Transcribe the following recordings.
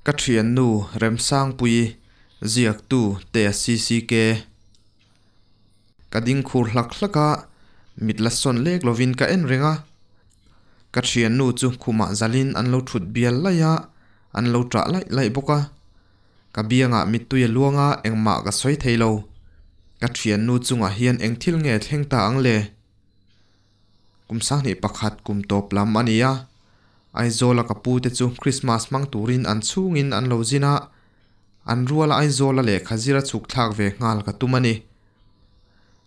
Ka thiannu Remsangpuii ziaktu Tea CCK. Ka ding khur hlak hlak a, mit la sawn lek lovin ka en reng a. Ka thiannu chu khumah zalin an lo thut bial laih a, an lo ṭah laih laih bawk a. Ka biangah mittui a luang a, engmah ka sawi thei lo. Ka thiannu chungah hian eng thil nge thleng ta ang le? Kum sanghnih pakhat kum tawp lam a ni a, Aizawla ka pu te chu Krismas hmang turin an chhungin an lo zin a, an ruala Aizawla lehkha zir a chhuk thlak ve nghal ka tum a ni.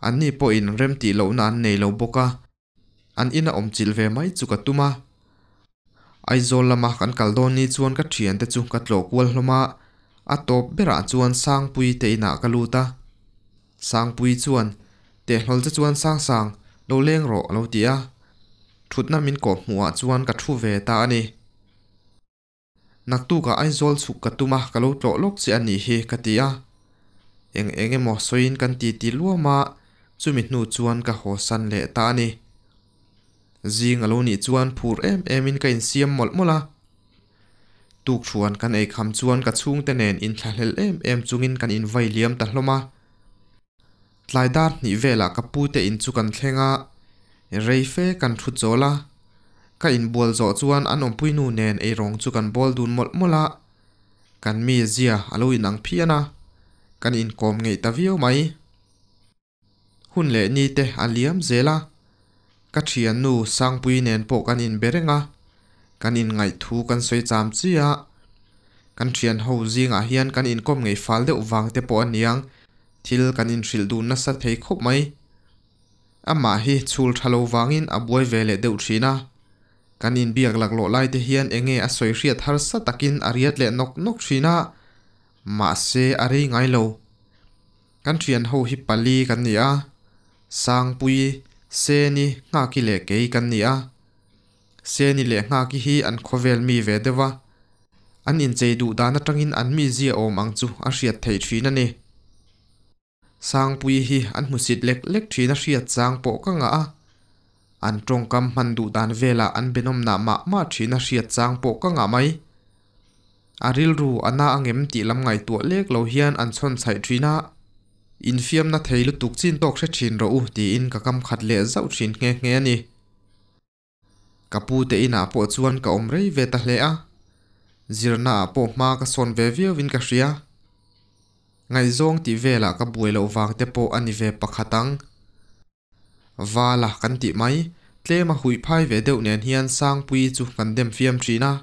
Anni pawhin rem tih lohna an nei lo bawk a, an ina awm chilh ve mai chu ka tum a. Aizawl lama kan kal dawn ni chuan ka thiante chu ka tlawh kual hlawm a, a tawp berah chuan Sangpui te inah ka lut a. Sangpui chuan, Tehhlawl che chuan Sangsang, lo leng rawh a lo ti a. Thutna min kawh hmuhah chuan ka thu ve ta a ni. Naktukah Aizawl chhuk ka tum a, ka lo tlawh lawk che a nih hi ka ti a. Eng eng emaw sawiin kan titi luam a, chumi hnu chuan ka hawsan leh ta a ni. Zing a lo nih chuan phur em emin ka insiam mawlh mawlh a. Tukṭhuan kan ei kham chuan ka chhungte nen inthlahlel em em chungin kan invai liam ta hlawm a. Tlai dar hnih velah ka pute in chu kan thleng a, rei fe kan thu chawl a. Ka inbual zawh chuan an awmpuinu nen eirawng chu kan bawl dun mawlh mawlh a. Kan mi zia a lo inang phian a, kan inkawm ngeih ta viau mai. Hun leh ni te a liam zel a, ka thiannu Sangpui nen pawh kan inbe reng a, kan inngaih thu kan sawi cham chi a, kan thian ho zingah hian kan inkawm ngei fal deuh vang te pawh a niang, thil kan inhrilh dun nasa thei khawp mai. Amah hi chhul tha lo vangin a buai ve leh deuh thin a, kan inbiak laklawh lai te hian enge a sawi hriat harsa takin a riat leh nawk nawk thin a, mahse a rei ngai lo. Kan thian ho hi pali kan ni a, Sangpui, Seni, Nghaki leh kei kan ni a. Seni leh Nghaki hi an khawvel mi ve deuh a, an inchei duh dan atangin an mizia awm ang chu a hriat theih thin a ni. Sangpui hi an hmusit lek lek thin a hriat chang pawh ka ngah a, an tawngkam hman duh dan velah an benawmnah mah mah thin a hriat chang pawh ka ngah mai. A rilru a na angem tih lam ngaihtuah lek lo hian an chhawn chhaih thin a, Infiamna thei lutuk chin tawk hre thin rawh u tiin ka kam khat leh zauh thin nghe nghe a ni. Ka pu te inah pawh chuan ka awm rei ve ta hle a, zirna ah pawh hma ka sawn ve viau in ka hria. Ngaihzawng tih velah ka buai loh vang te pawh a ni ve pakhat ang. Vala kan tih mai, tlem a huih phai ve deuh nen hian Sangpuii chu kan dem fiam thin a,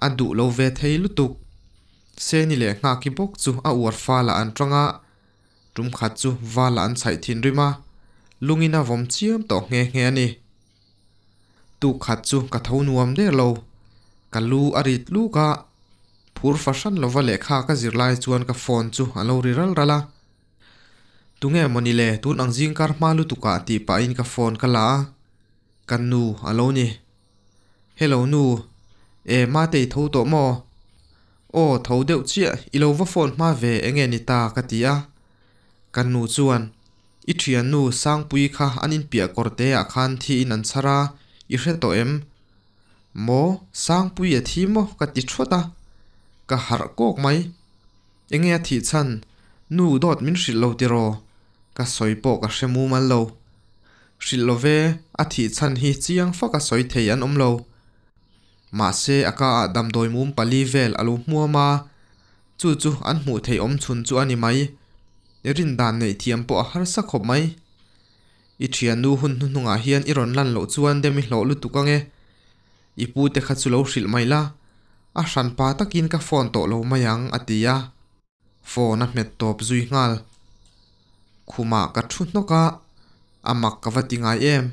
a duh lo ve thei lutuk. Seni leh Nghaki bawk chu a uar falah an tang a, tum khat chu Vala an chhaih thinrim a, lungin a vawm chiam tawh nghe nghe a ni. Tuk khat chu ka tho nuam der lo, ka lu a rit luk a, phur fahran lova lehkha ka zir lai chuan ka phone chu a lo ri ral ral a. Tunge mawni le tun ang zing kar hma lutuk ah tih pahin ka phone ka la a, ka nu a lo ni. Hello nu, e Matei tho tawh maw? Aw tho deuh chiah, i lo va phone hma ve enge ni ta ka ti a. Ka nu chuan, I thiannu Sangpui kha an inpiah kawr te ah khan thi in an chhar a, i hre tawh em? Maw, Sangpui a thi maw? ka ti thawt a, ka harh kawk mai. Enge a thih chhan? Nu dawt min hrilh lo tiraw? Ka sawi pawh ka hre mumal lo. Hrilh lo ve, a thih chhan hi chiang fak a sawi thei an awm lo. Mahse a ka ah damdawi mum pali vel a lo hmuam a, chu chu an hmuh theih awm chhun chu a ni mai. Rin dan neih thiam pawh a harsa khawp mai. I thiannu hun hnuhnungah hian i rawn lan loh chuan dem i hlawh lutuk ange. I pu te kha chu lo hrilh mai la, a hran pa takin ka phone tawh lo mai ang a ti a, phone a hmet tawp zui nghal. Khumah ka thu hnawk a, a mak ka va ti ngai em.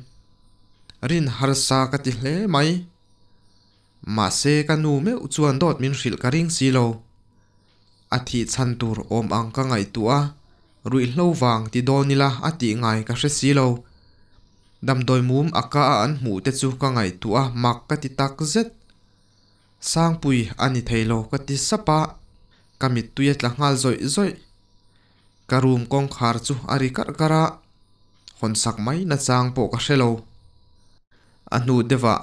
Rin harsa ka ti hle mai. Mahse ka nu meuh chuan dawt min hrilh ka ring si lo. A thih chhan tur awm ang ka ngaihtuah a, ruihhlo vang ti dawn ila a tih ngai ka hre si lo. Damdawi mum a ka a an hmuh te chu ka ngaihtuah a, mak ka ti tak zet. Sangpui a ni thei lo ka ti sap a, ka mittui a tla nghal zawih zawih. Ka room kawngkhar chu a ri karh karh a, hawn sak mai nachang pawh ka hre lo. A hnu deuhah.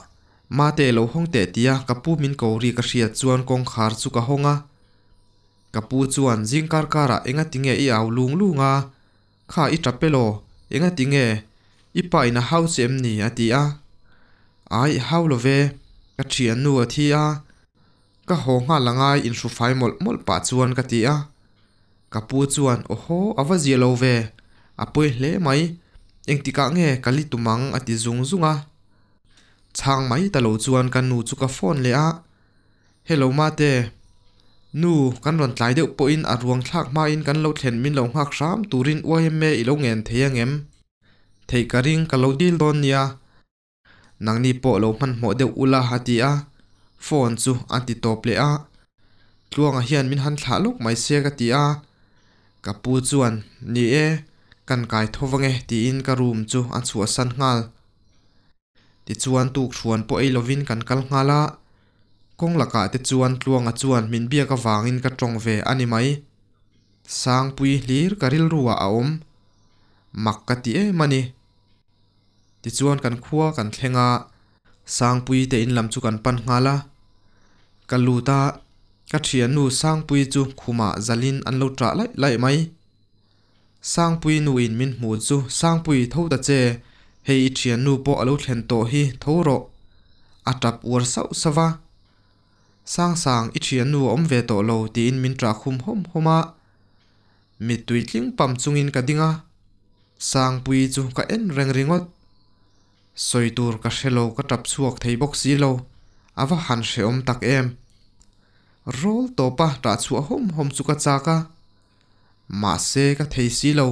Mate lo hawng teh tia ka pu min ko ri ka hriat chuan kawngkhar chu ka hawng a. Ka pu chuan zing kar karah enga tinge i au lung lung a, kha i tap elaw, enga tinge i pa in a hau che em ni a ti a. Ai hau lo ve, ka thiannu a thi a, ka haw nghal angai inhrufai mawlh mawlh pah chuan ka ti a. Ka pu chuan awhaw a va zia lo ve, a pawi hle mai, engtikah nge ka li tum ang a ti zung zung a. Chhang mai ta lo chuan ka nu chu ka phone leh a, Hello Mate, nu kan rawn tlai deuh pawhin a ruang thlak hmain kan lo thlen min lo nghak hram turin YMA i lo ngen thei angem? Theih ka ring ka lo dil dawn nia. Nangni pawh lo hmanhmawh deuh ula a ti a, phone chu a ti tawp leh a. Tluanga hian min han thlah lawk mai se ka ti a, ka pu chuan Ni e, kan kai tho vang e tiin ka room chu a chhuahsan nghal. Tichuan tukhruan pawh ei lovin kan kal nghal a, kawng lakah te chuan Tluanga chuan min biak avangin ka tawng ve a ni mai. Sangpui hlir ka rilru ah a awm. Mak ka ti em a ni. Tichuan kan khua kan thleng a, Sangpui te in lam chu kan pan nghal a. Ka lut a, ka thiannu Sangpui chu khumah zalin an lo ṭah laih laih mai. Sangpui nuin min hmu chu Sangpui tho ta che, hei i thiannu pawh a lo thlen tawh hi tho rawh. A tap uar sauh sauh a. Sangsang i thiannu a awm ve tawh lo tiin min ṭah khum hawm hawm a. Mittui tling pam chungin ka ding a, Sangpuii chu ka en reng ringawt. Sawi tur ka hre lo ka tap chhuak thei bawk si lo, a va han hrehawm tak em. Rawl tawpa tah chhuah hawm hawm chu ka chak a, mahse ka thei si lo.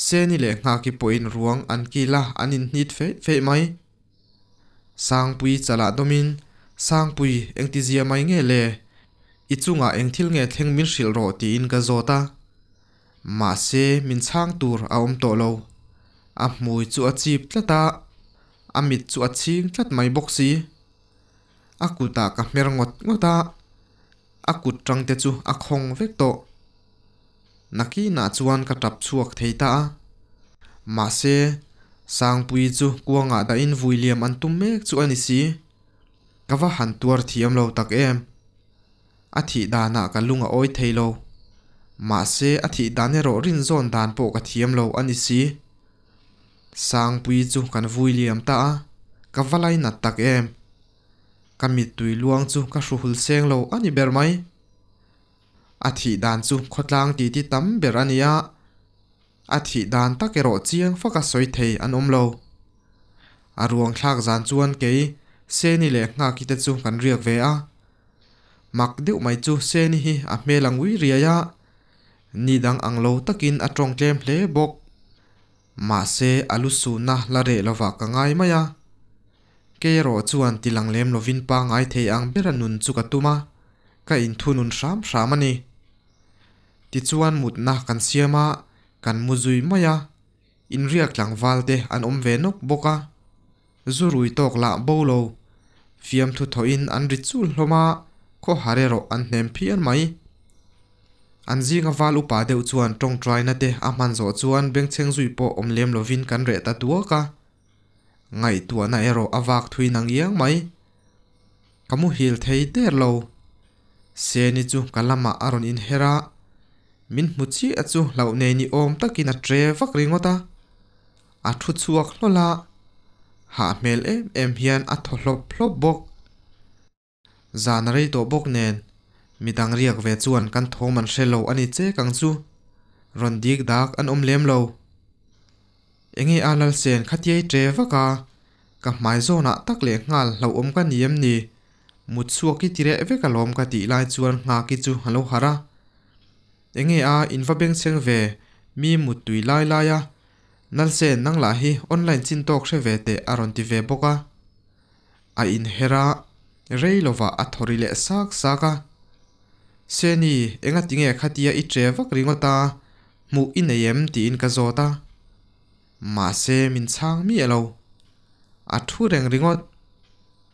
Seni leh Nghaki pawhin ruang an kil a, an inhnit feih feih mai. Sangpui chalah dawmin, Sangpui, engtizia mai nge le? I chungah eng thil nge thleng min hrilh rawh tiin ka zawt a. Mahse, min chhang tur a awm tawh lo. A hmui chu a chip tlat a, a mit chu a chhing tlat mai bawk si. A kutah ka hmer ngawt ngawt a, a kut tang te chu a khawng vek tawh. Nakinah chuan ka tap chhuak thei ta a. Mahse, Sangpuii chu kuangah dahin vui liam an tum mek chu a ni si. Ka va han tuar thiam lo tak em. A thih danah ka lung a awi thei lo. Mahse, a thih dan erawh rinzawn dan pawh ka thiam lo a ni si. Sangpuii chu kan vui liam ta a, ka va lainat tak em. Ka mittui luang chu ka hruhul seng lo a ni ber mai. A thih dan chu khawtlang titi tam ber a ni a, a thih dan tak erawh chiang faka sawi thei an awm lo. A ruang thlak zan chuan kei, Seni leh Nghaki te chu kan riak ve a. Mak deuh mai chu Seni hi a hmel a ngui riai a, ni dang ang lo takin a tawng tlem hle bawk. Mahse a lu suhna la reh lovah ka ngai mai a. Kei erawh chuan ti lang lem lovin pangngai thei ang bera nun chu ka tum a. Ka inthunun hram hram a ni. Tichuan mutna kan siam a, kan mu zui mai a, inriak tlangval te an awm ve nawk bawk a. Zu rui tawk lah bo lo, fiamthu thawhin an ri chul hlawm a, khawhar erawh an hnem phian mai. An zinga val upa deuh chuan tawngtaina te a hman zawh chuan bengchheng zui pawh awm lem lovin kan reh ta duak a. Ngaihtuahna erawh a vak thui nang iang mai. Ka muhil thei der lo. Seni chu ka lamah a rawn inher a, min hmu chiah chu hlauh nei ni awm takin a tre vak ringawt a. A thu chhuak hlawl a, hah hmel em em hian a thaw hlawp hlawp bawk. Zan a rei tawh bawk nen, midang riak ve chuan kan thawm an hre lo a ni che kang chu. Rawn dik dak an awm lem lo. Enge a Lalsen khatiai tre vak a, ka hmai zawnah tak leh nghal hlauhawm ka ni em ni? Mut chhuak i ti reh vek alawm ka tih lai chuan nghaki chu a lo harh a. Enge a in va bengchheng ve, mi mut tui lai lai a, Lalsen nang lah hi online chin tawk hre ve teh a rawn ti ve bawk a. A inher a, rei lovah a thaw ri leh sak sak a. Seni, enga tinge khatia i che vak ringawt a, hmuh i nei em tiin ka zawt a. Mahse min chhang miah lo. A thu reng ringawt.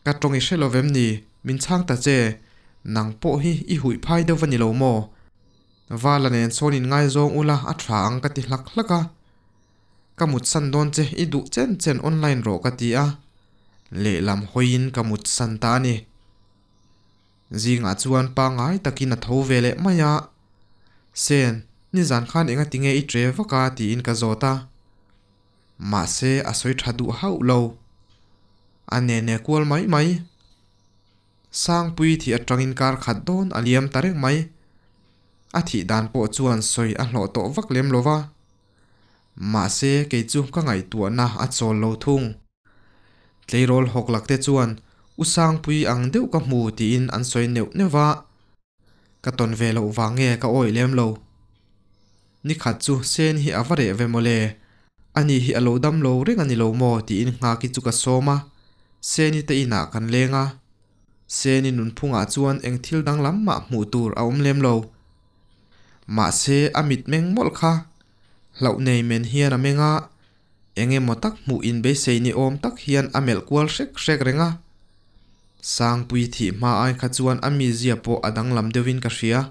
Ka tawng i hre lo vem ni, min chhang ta che, nang pawh hi i huih phai deuh va ni lo maw? Vala nen sawn in ngaizawng ula a tha ang ka ti hlak hlak a. Ka mutsan dawn che i duh chen chen online rawh ka ti a. Lehlam hawiin ka mut san ta a ni. Zingah chuan pangngai takin a tho ve leh mai a. Sen, nizan khan enga tinge i tre vak a tiin ka zawt a. Mahse a sawi tha duh hauh lo. A nene kual mai mai. Sangpui thih atangin kar khat dawn a liam ta reng mai. A thih dan pawh chuan sawi a hlawh tawh vak lem lo va. Mahse kei chu ka ngaihtuahna a chawl lo thung. Tleirawl hawk lak te chuan U Sangpui ang deuh ka hmu tiin an sawi neuh neuh va. Ka tawn ve loh vang nge ka awih lem lo. Nikhat chu Sen hi a va reh ve mawle. Ani hi a lo dam lo reng a ni lo maw tiin Nghaki chu ka sawm a. Seni te inah kan leng a. Seni nunphungah chuan eng thil danglam mah hmuh tur a awm lem lo. Mahse a mitmeng mawlh kha hlauh nei men hian a meng a. Eng emaw tak hmuh in beisei ni awm tak hian a melh kual hrek hrek reng a. Sangpui thih hma ai kha chuan a mizia pawh a danglam deuhin ka hria.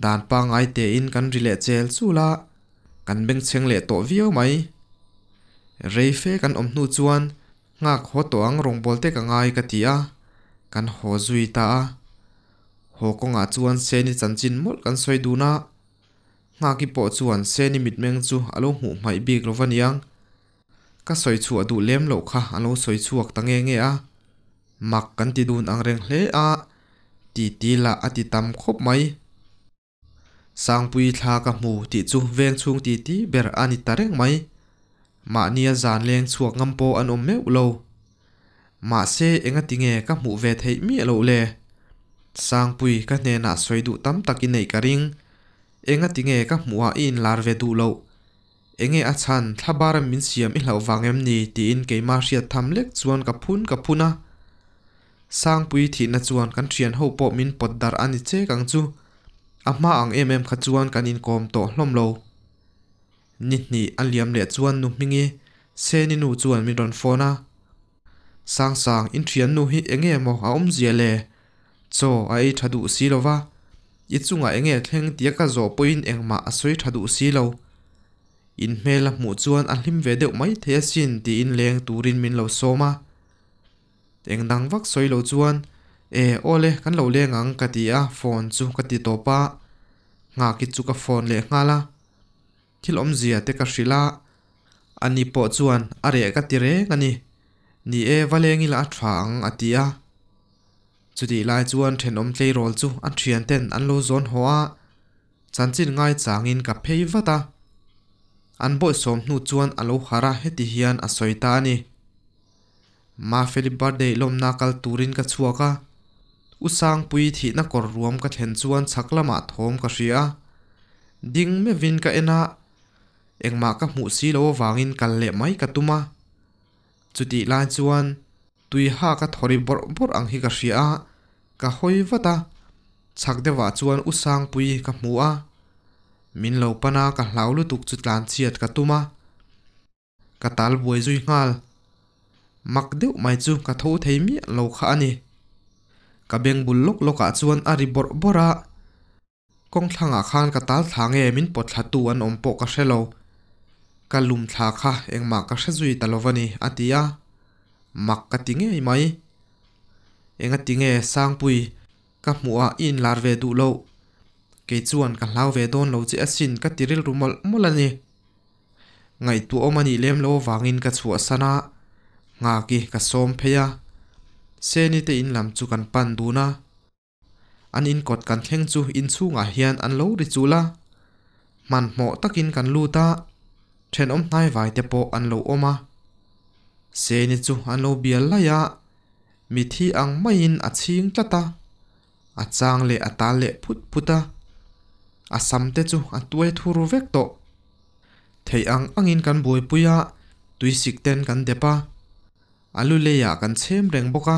Dan pangngai tein kan ri leh chel chul a, kan bengchheng leh tawh viau mai. Rei fe kan awm hnu chuan nghak haw tawh ang rawngbâwl te ka ngai ka ti a, kan haw zui ta a. Haw kawngah chuan Seni chanchin mawlh kan sawi dun a. Nghaki pawh chuan Seni mitmeng chu a lo hmuh hmaih bik lo va niang. Ka sawi chhuah duh lem loh kha a lo sawi chhuak ta nge nge a. Mak kan ti dun ang reng hle a, titi lah a ti tam khawp mai. Sangpui thla ka hmu tih chu veng chhung titi ber a ni ta reng mai. Mahnia zan leng chhuak ngam pawh an awm meuh lo. Mahse engati nge ka hmuh ve theih miah loh le? Sangpui ka hnenah sawi duh tam tak i neih ka ring. Engati nge ka hmuhah i inlar ve duh loh? Enge a chhan, thlabar min siam i hlauh vang em ni? tiin keimah hriat tham lek chuan ka phun ka phun a. Sangpui thihna chuan kan thian ho pawh min pawt darh a ni chek ang chu. A hma ang em em kha chuan kan inkawm tawh hlawm lo. Ni hnih a liam leh chuan nu Hmingi, Seni nu chuan min rawn phone a. Sangsang, in thiannu hi enge maw a awmzia le? Chaw a ei tha duh si lo va, i chungah enge thleng tia ka zawh pawhin engmah a sawi tha duh si lo. In hmel a hmuh chuan a hlim ve deuh mai thei asin tiin leng turin min lo sawm a. Eng dang vak sawi lo chuan, E, awle, kan lo leng ang ka ti a, phone chu ka ti tawp a. Nghaki chu ka phone leh nghal a. Thil awmzia te ka hrilh a, ani pawh chuan a reh ka ti reng a ni. Ni e, va leng ila a tha ang a ti a. Chutih lai chuan thenawm tleirawl chu a thian ten an lo zawn haw a, chanchin ngaichangin ka phei vat a. An bawihsawm hnu chuan a lo harh a, heti hian a sawi ta a ni. Mafeli birthday lawmna kal turin ka chhuak a, U Sangpui thihna kawr ruam ka thlen chuan chhak lamah thawm ka hria a, ding meuhin ka en a, engmah ka hmuh si lo avangin kal leh mai ka tum a. Chutih lai chuan tui ha ka thaw ri bawrh bawrh ang hi ka hria a, ka hawi vat a, chhak deuhah chuan U Sangpui ka hmu a, min lo pan a ka hlau lutuk chu tlanchhiat ka tum a. Ka tal buai zui nghal. Mak deuh mai chu ka tho thei miah lo kha a ni. Ka beng bul lawk lawkah chuan a ri bawrh bawrh a. Kawng thlangah khan ka tal thla nge min pawt thla tu an awm pawh ka hre lo. Ka lum thla kha engmah ka hre zui ta lo va ni, a ti a. Mak ka ti ngei mai. Engati nge Sangpui, ka hmuhah i inlar ve duh loh. Kei chuan ka hlau ve dawn lo che asin ka ti rilru mawlh mawlh a ni. Ngaihtuah awm a nih lem lo avangin ka chhuahsan a, Nghaki ka sawm phei a. Seni te in lam chu kan pan dun a. An inkawt kan thleng chu inchhungah hian an lo ri chul a. Hmanhmawh takin kan lut a, thenawm hnaivai te pawh an lo awm a. Seni chu an lo bial laih a, mithi ang maiin a chhing tlat a. A chang leh a tal leh phut phut a, a sam te chu a tuai thur vek tawh. Theih ang angin kan buaipui a, tuisik ten kan dep a, a lu leiah kan chhem reng bawk a.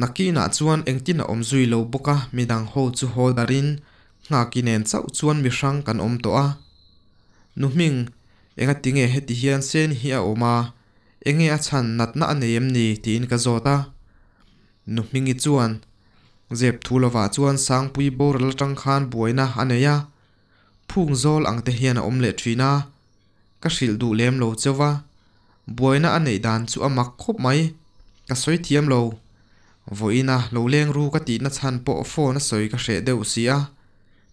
Nakinah chuan engtin a awm zui lo bawk a, midang ho chu haw darin Nghaki nen chauh chuan mi hrang kan awm tawh a. Nu hming, engati nge heti hian sen hi a awm a, enge a chhan natna a nei em ni tiin ka zawt a. Nu Hmingi chuan zep thu lovah chuan Sangpui boral atang khan buaina a nei a, phung zawl ang te hian a awm leh thin a, ka hrilh duh lem lo cheu va, Buaina a neih dan chu a mak khawp mai. Ka sawi thiam lo. Vawiina lo leng ru ka tihna chhan pawh phone a sawi ka hreh deuh si a.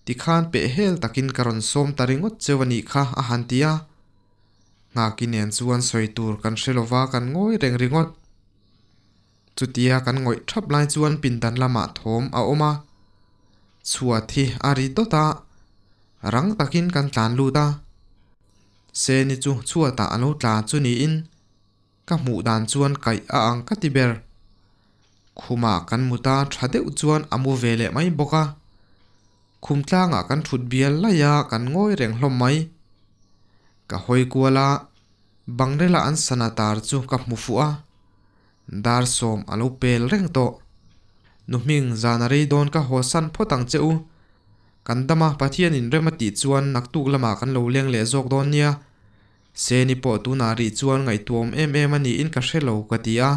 Tikhan peh hel takin ka rawn sawm ta ringawt cheu a nih kha a han ti a. Nghaki nen chuan sawi tur kan hre lova kan ngawi reng ringawt. Chutia kan ngawih thap lai chuan pindan lamah thawm a awm a. Chhuat hi a ri dawt a, rang takin kan tlan lut a. Seni chu chhuatah a lo tla chu niin ka hmuh dan chuan kaih a ang ka ti ber. Khumah kan mut a tha deuh chuan a mu ve leh mai bawk a. Khum tlangah kan thut bial laih a kan ngawi reng hlawm mai. Ka hawi kual a, bangrela an sana tar chu ka hmu fuh a. Dar sawm a lo pel reng tawh. Nu hming zan a rei dawn ka haw san phawt ang che u. Kan dam a, Pathian in rem a tih chuan naktuk lamah kan lo leng leh zawk dawn nia. Seni pawh tunah rih chuan ngaihtuahawm em em a niin ka hre lo ka ti a.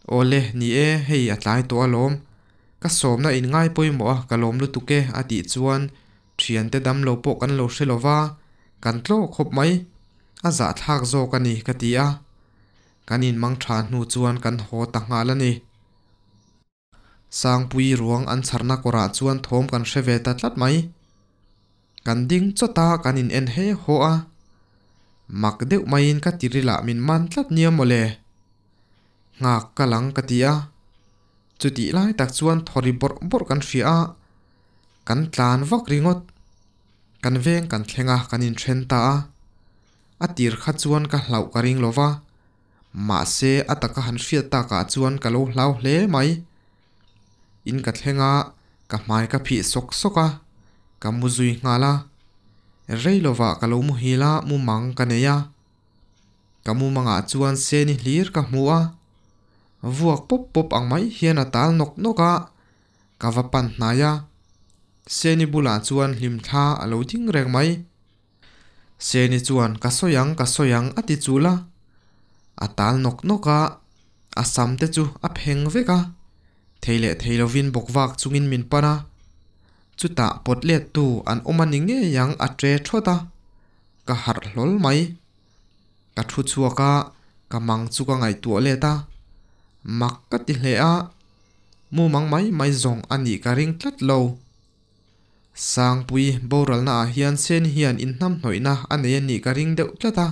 Awle, ni e, hei a tlai tawh alawm. Ka sawmna in ngai pawimawh a, ka lawm lutuk e a tih chuan thiante dam lo pawh kan lo hre lo va, kan tlawh khawp mai. A zahthlak zawk a ni ka ti a. Kan inmang tha hnu chuan kan haw ta nghal a ni. Sangpui ruang an chharna kawrah chuan thawm kan hre ve ta tlat mai. Kan ding chawt a, kan in en he haw a. Mak deuh maiin ka tirilah min man tlat nia mawle. Nghak ka lang ka ti a. Chutih lai tak chuan thawri bawrh bawrh kan hria a, kan tlan vak ringawt. Kan veng kan thleng a, kan inthen ta a. A tir kha chuan ka hlauh ka ring lo va, mahse a taka han hriat takah chuan ka lo hlau hle mai. In ka thleng a, ka hmai ka phih sawk sawk a, ka mu zui nghal a. Rei lovah ka lo muhil a, mumang ka nei a. Ka mumangah chuan seni hlir ka hmu a, vuak pawp pawp ang mai hian a tal nawk nawk a, ka va pan hnai a. Seni bulah chuan hlimthla a lo ding reng mai. Seni chuan ka sawi ang, ka sawi ang a ti chul a. A tal nawk nawk a, a sam te chu a pheng vek a. Thei leh thei lovin bawk vak chungin min pan a. Chutah pawt let tu an awm a ni ngei ang a tre thawt a. Ka harh hlawl mai. Ka thu chhuak a, ka mang chu ka ngaihtuah let a. Mak ka ti hle a, mumang mai mai zawng a nih ka ring tlat lo. Sangpui boralna ah hian sen hian inhnamhnawihna a nei a nih ka ring deuh tlat a.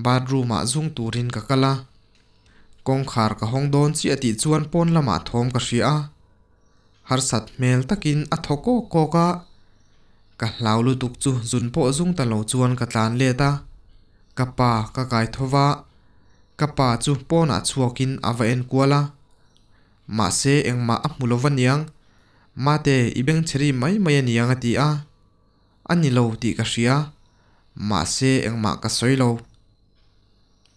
Bathroom ah zung turin ka kal a. Kawngkhar ka hawng dawn chiah tih chuan pawn lamah thawm ka hria a. Harsat hmel takin a thaw kawk kawk a. Ka hlau lutuk chu zun pawh zung ta lo chuan ka tlan let a. Ka pa ka kai tho va. Ka pa chu pawnah chhuakin a va en kual a. Mahse engmah a hmu lo va niang, Mate, i bengchheri mai mai a niang a ti a. A ni lo tih ka hria, mahse engmah ka sawi lo.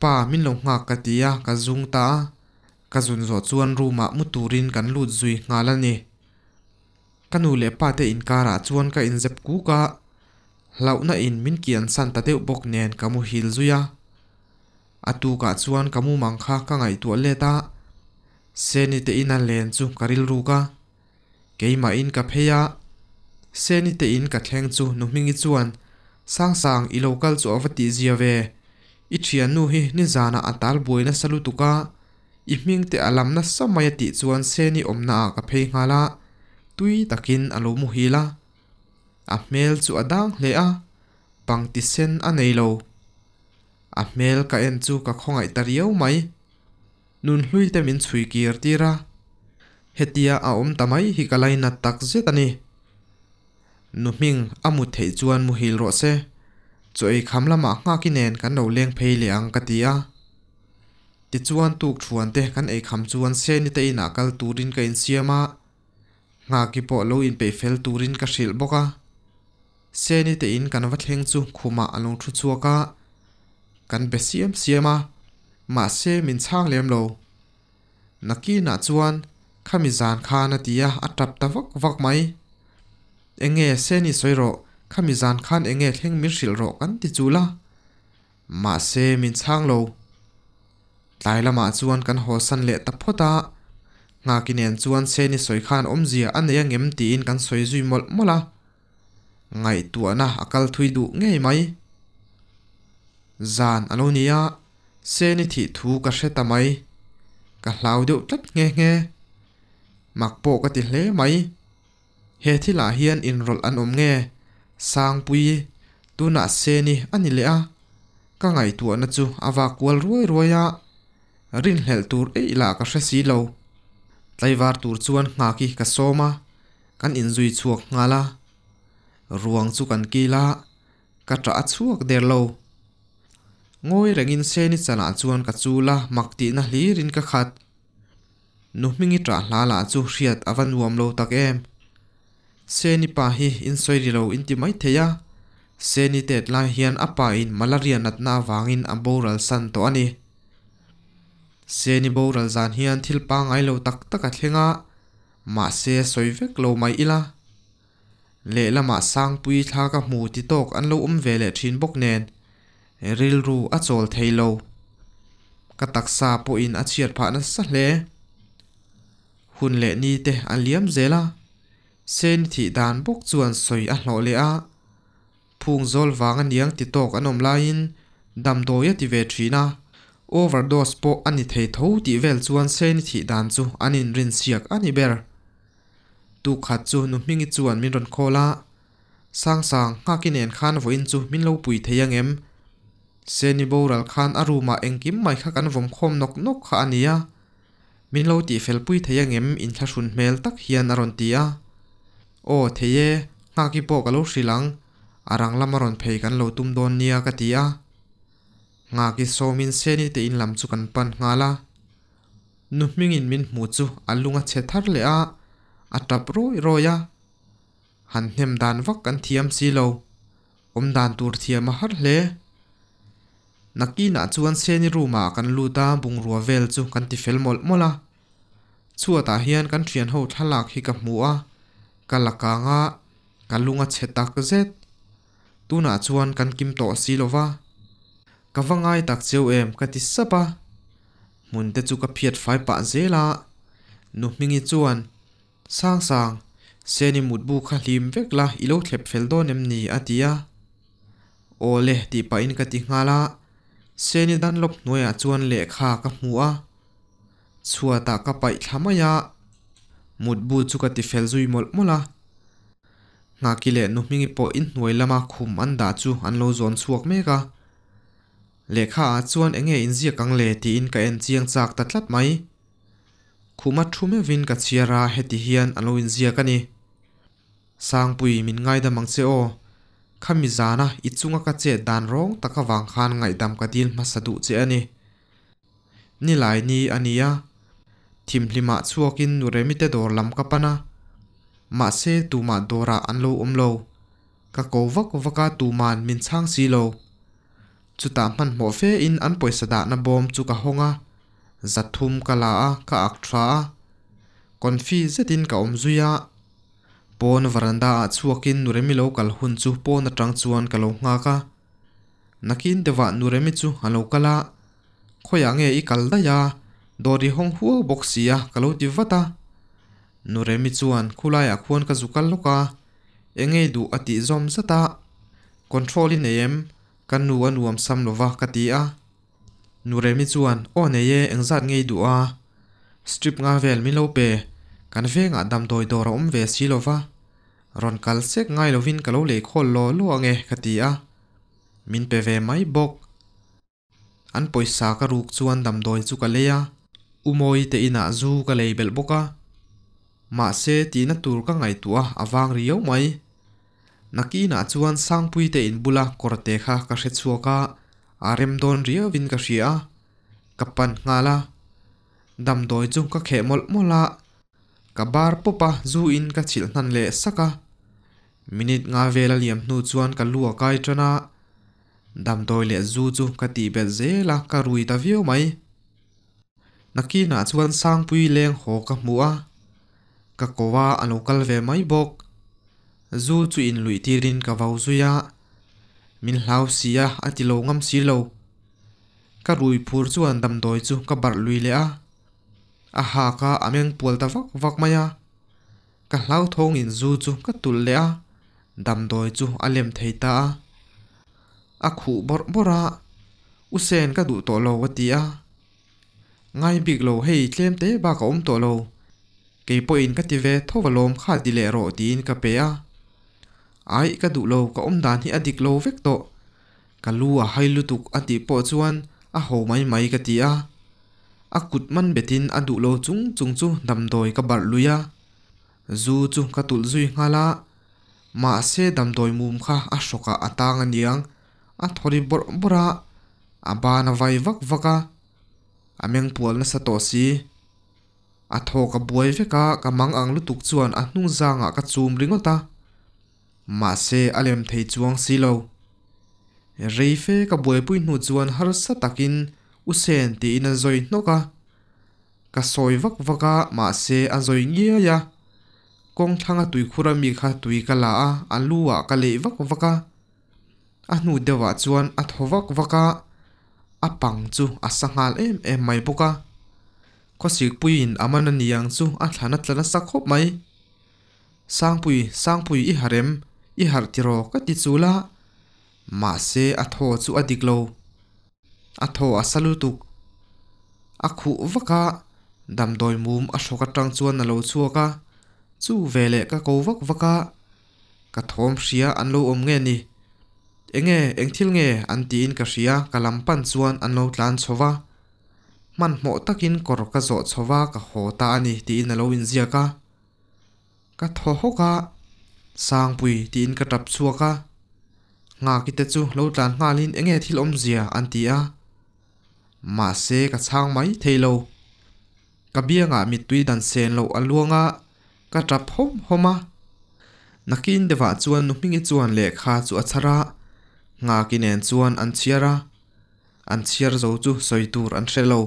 Pa, min lo nghak ka ti a, ka zung ta a. Ka zun zawh chuan room ah mu turin kan lut zui nghal a ni. Ka nu leh pa te inkarah chuan ka inzep kuk a, hlauhna in min kiansan ta deuh bawk nen ka muhil zui a. A tukah chuan ka mumang kha ka ngaihtuah let a, Seni te ina len chu ka rilruk a, keimahin ka phei a, Seni te in ka thleng chu nu Hmingi chuan, Sangsang i lo kal chu a va tih zia ve, i thiannu hi nizanah a tal buai nasa lutuk a, i hming te a lam nasa mai a tih chuan Seni awmna ah ka phei nghal a, tui takin a lo muhil a, a hmel chu a dang hle a, pangti sen a nei lo. A hmel ka en chu ka khawngaih ta riau mai. Nunhlui te min chhui kir tir a, hetia a awm ta mai hi ka lainat tak zet a ni. Nu hming a mut theih chuan muhil rawh se, chaw ei kham lamah nghaki nen kan lo leng phei leh ang ka ti a. Tichuan tuk thuan te kan ei kham chuan Seni te inah kal turin ka insiam a, nghaki pawh lo inpeih fel turin ka hrilh bawk a. Seni te in kan va thleng chu khumah a lo thu chhuak a, kan be siam siam a, mahse min chhang lem lo. Nakinah chuan khami zan khan a ti a, a tap ta vak vak mai. Enge Seni sawi rawh, khami zan khan enge thleng min hrilh rawh kan ti chul a, mahse min chhang lo. Tlai lamah chuan kan haw san leh ta phawt a, Nghaki nen chuan Seni sawi khan awmzia a nei angem tiin kan sawi zui mawlh mawlh a. Ngaihtuahna a kal thui duh ngei mai. Zan a lo ni a, Seni thih thu ka hre ta mai. Ka hlau deuh tlat nghe nghe. Mak pawh ka ti hle mai. He thilah hian inrawlh an awm nge? Sangpui, tunah Seni a ni leh a, ka ngaihtuahna chu a vak kual ruai ruai a, rinhlelh tur eih lah ka hre si lo. Tlaivar tur chuan nghaki ka sawm a, kan inzui chhuak nghal a. Ruang chu kan kil a, ka ṭah a chhuak der lo. Ngawi rengin Seni chanah chuan ka chul a, mak tihna hlirin ka khat. Nu hmingi ṭah hla lah chu hriat a va nuam lo tak em. Seni pa hi in sawi ri lo in ti mai thei a, Seni tet lai hian a pa in malaria natna avangin a boral san tawh a ni. Seni boral zan hian thil pangngai lo tak tak a thleng a, mahse sawi vek lo mai ila. Lehlamah Sangpui thla ka hmu ti tawk an lo awm ve leh thin bawk nen, rilru a chawl thei lo. Ka taksa pawhin a chhiat phah nasa hle. Hun leh ni te a liam zel a, Seni thih dan bawk chuan sawi a hlawh leh a. Phung zawl vang a niang ti tawk an awm laiin damdawi a ti ve thin a, overdose pawh a ni thei tho tih vel chuan Seni thih dan chu an inrinsiak a ni ber. Tukhat chu nu Hmingi chuan min rawn call a, Sangsang, Nghaki nen khan vawiin chu min lo pui thei ang em? Seni boral khan a room ah engkim mai kha kan vawm khawm nawk nawk kha a nia. Min lo tihfel pui thei ang em? Inthlahrun hmel tak hian a rawn ti a. Aw, thei e, Nghaki pawh ka lo hrilh ang, a rang lama rawn phei kan lo tum dawn nia ka ti a. Nghaki sawmin Seni te in lam chu kan pan nghal a. Nu hmingin min hmu chu a lung a chhe thar leh a, a tap rawi rawi a. Han hnem dan vak kan thiam si lo, awm dan tur thiam a har hle. Nakinah chuan Seni room ah kan lut a, bungrua vel chu kan ti fel mawlh mawlh a. Chhuatah hian kan thianho thlalak hi ka hmu a, ka la kang a, ka lung a chhe tak zet. Tunah chuan kan kim tawh si lo va. Ka va ngai tak cheu em ka ti sap a. Hmun te chu ka phiat fai pah zel a. Nu Hmingi chuan, Sangsang, Seni mutbu kha hlim vek la i lo thlep fel dawn em ni? a ti a. Aw le tih pahin ka ti nghal a. Seni Dunlop hnuaiah chuan lehkha ka hmu a. Chhuatah ka paih thla mai a. Mutbu chu ka ti fel zui mawlh mawlh a. Nghaki leh nu Hmingi pawh inhnuai lama khum an dah chu an lo zawn chhuak mek a. Lehkha ah chuan enge inziak ang le tiin ka en chiang chak ta tlat mai. Khuma thu meuhin ka chhiar a heti hian a lo inziak a ni. Sangpui min ngaidam ang che aw. Khami zana i chunga ka chet dan rawng tak avang khan ngaihdam ka dil hmasa duh che a ni. Nilai ni a ni a, thimhlimah chhuakin nu Remite dawr lam ka pan a. Mahse tumah dawrah an lo awm lo. Ka ko vak vak a tuman min chhang si lo. Chutah hmanhmawh fe in an pawisa dahna bawm chu ka hawng a, zathum ka la a, ka ak tha a. Confi zetin ka awm zui a. Pawn varanda ah chhuakin nu Remi lo kal hun chu pawn atang chuan ka lo nghak a. Nakin deuhah nu Remi chu a lo kal a, Khawiah nge i kal daih a, dawr i hawng huau bawk si a ka lo ti vat a. Nu Remi chuan khulaiah khuan ka zu kal lawk a, eng ngei duh a tih zawm zat a, Control i nei em? Ka nu a nuam sam lo va ka ti a. Nu Remi chuan aw nei e, engzat ngei duh a? Strip nga vel min lo pe, kan vengah damdawi dawr a awm ve si lo va, rawn kal sek ngai lovin ka lo lei khawl law law ange ka ti a. Min pe ve mai bawk. An pawisa ka ruk chuan damdawi chu ka lei a, U Mawi te inah zu ka lei belh bawk a. Mahse tihna tur ka ngaihtuah a vang riau mai. Nakinah chuan Sangpui te in bula kawrte kha ka hre chhuak a, a rem dawn riauin ka hria a, ka pan nghal a. Damdawi chu ka kheh mawlh mawlh a, ka bar pawp a zu in ka chhilh hnan leh sak a. Minute nga vel a liam hnu chuan ka lu a kai tan a, Damdawi leh zu chu ka tih belh zel a, ka rui ta viau mai. Nakinah chuan Sangpui leng haw ka hmu a, ka ko a, a lo kal ve mai bawk. Zu chu inluih tirin ka vau zui a, min hlau si a, a ti lo ngam si lo. Ka rui phur chuan damdawi chu ka barh lui leh a, a hak a, a meng pual ta vak vak mai a. Ka hlauthawngin zu chu ka tulh leh a, damdawi chu a lem thei ta a. A khuh bawrh bawrh a, U Sen ka duh tawh lo a ti a. Ngai bik lo hei tlem te bak a awm tawh lo. Kei pawhin ka ti ve tho alawm kha ti leh rawh tiin ka pe a. Aih ka duh lo ka awm dan hi a dik lo vek tawh. Ka lu a hai lutuk a tih pawh chuan a ho mai mai ka ti a. A kut man betin a duh lo chung chung chu damdawi ka barh lui a. Zu chu ka tulh zui nghal a. Mahse damdawi mum kha a hrawkah a tang aniang a thaw ri bawrh bawrh a, a ban a vai vak vak a. A meng pual nasa tawh si. A thaw ka buai vek a, ka mang ang lutuk chuan a hnung zangah ka chum ringawt a. Mahse a lem thei chuang si lo. Reife ka buaipui hnu chuan harsa takin U Sen tiin a zawi hnawk a. Ka sawi vak vak a, mahse a zawi ngiai a. Kawng thlanga tuikhur ami kha tui ka la a, a lu ah ka leih vak vak a. A hnu deuhah chuan a thaw vak vak a, a pang chu a sa nghal em em mai bawk a. Khawsikpuiin a man a ni ang chu a thlan a tla nasa khawp mai. Sangpui, Sangpui i harh em? I harh tiraw? ka ti chul a. Mahse a thaw chu a dik lo. A thaw a sa lutuk. A khuh vak a, damdawi mum a hrawk atang chuan a lo chhuak a, chu veleh ka ko vak vak a. Ka thawm hria an lo awm nge ni? Enge, eng thil nge an tiin ka hria, ka lam pan chuan an lo tlan chho va. Hmanhmawh takin kawr ka zawh chho va ka haw ta a ni tiin a lo inziak a. Ka thaw hawk a, Sangpui tiin ka tap chhuak a. Nghaki te chu lo tlan nghalin enge thil awmzia an ti a. Mahse ka chhang mai thei lo. Ka biangah mittui dan sen loh a luang a, ka tap hawm hawm a. Nakin deuhah chuan nu hmingi chuan lehkha chu a chhar a, Nghaki nen chuan an chhiar a. An chhiar zo chu sawi tur an hre lo.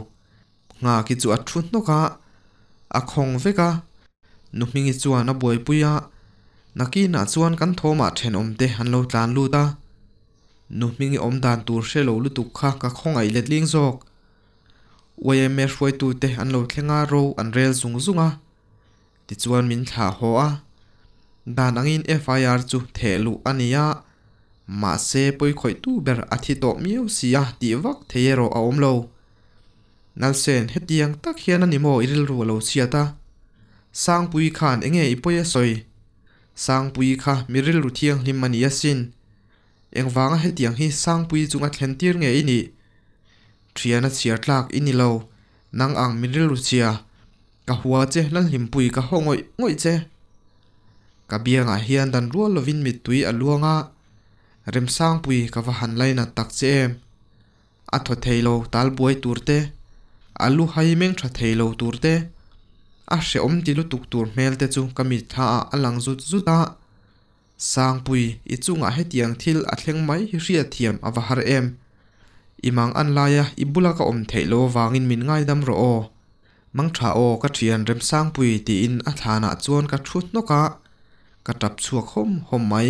Nghaki chu a thu hnawk a, a khawng vek a. Nu hmingi chuan a buaipui a, nakinah chuan kan thawmah thenawmte an lo tlan lut a. Nu hmingi awm dan tur hre lo lutuk kha ka khawngaih letling zawk. YMA hruaitute an lo thleng a, ro an rel zung zung a. Tichuan min thlah haw a. Dan angin FIR chu theh luh a ni a, mahse pawikhawihtu ber a thi tawh miau si a tih vak thei erawh a awm lo. Nalsen, hetiang tak hian a ni maw i rilru a lo chhiat a? Sangpui khan enge i pawi a sawi? Sangpui kha mi rilru thianghlim a ni asin. Engvanga hetiang hi Sangpui chunga thlen tir nge i nih? Thiana chhiar tlak i ni lo, nang ang mi rilru chhia. Ka hua che Lalhlimpui ka haw ngawih ngawih che. Ka biangah hian dan rual lovin mittui a luang a, Remsangpui ka va han lainat tak che em. A thaw thei lo tal buai tur te, a lu hai meng tha thei lo tur te, a hrehawm ti lutuk tur hmel te chu ka mitthla ah a lang zut zut a. Sangpui, i chungah hetiang thil a thleng mai hi hriatthiam a va har em. I mang an laia i bula ka awm theih lo avangin min ngaidam rawh aw. Mang tha aw ka thian Remsangpui tiin a thlanah chuan ka thu hnawk a, ka tap chhuak hawm hawm mai.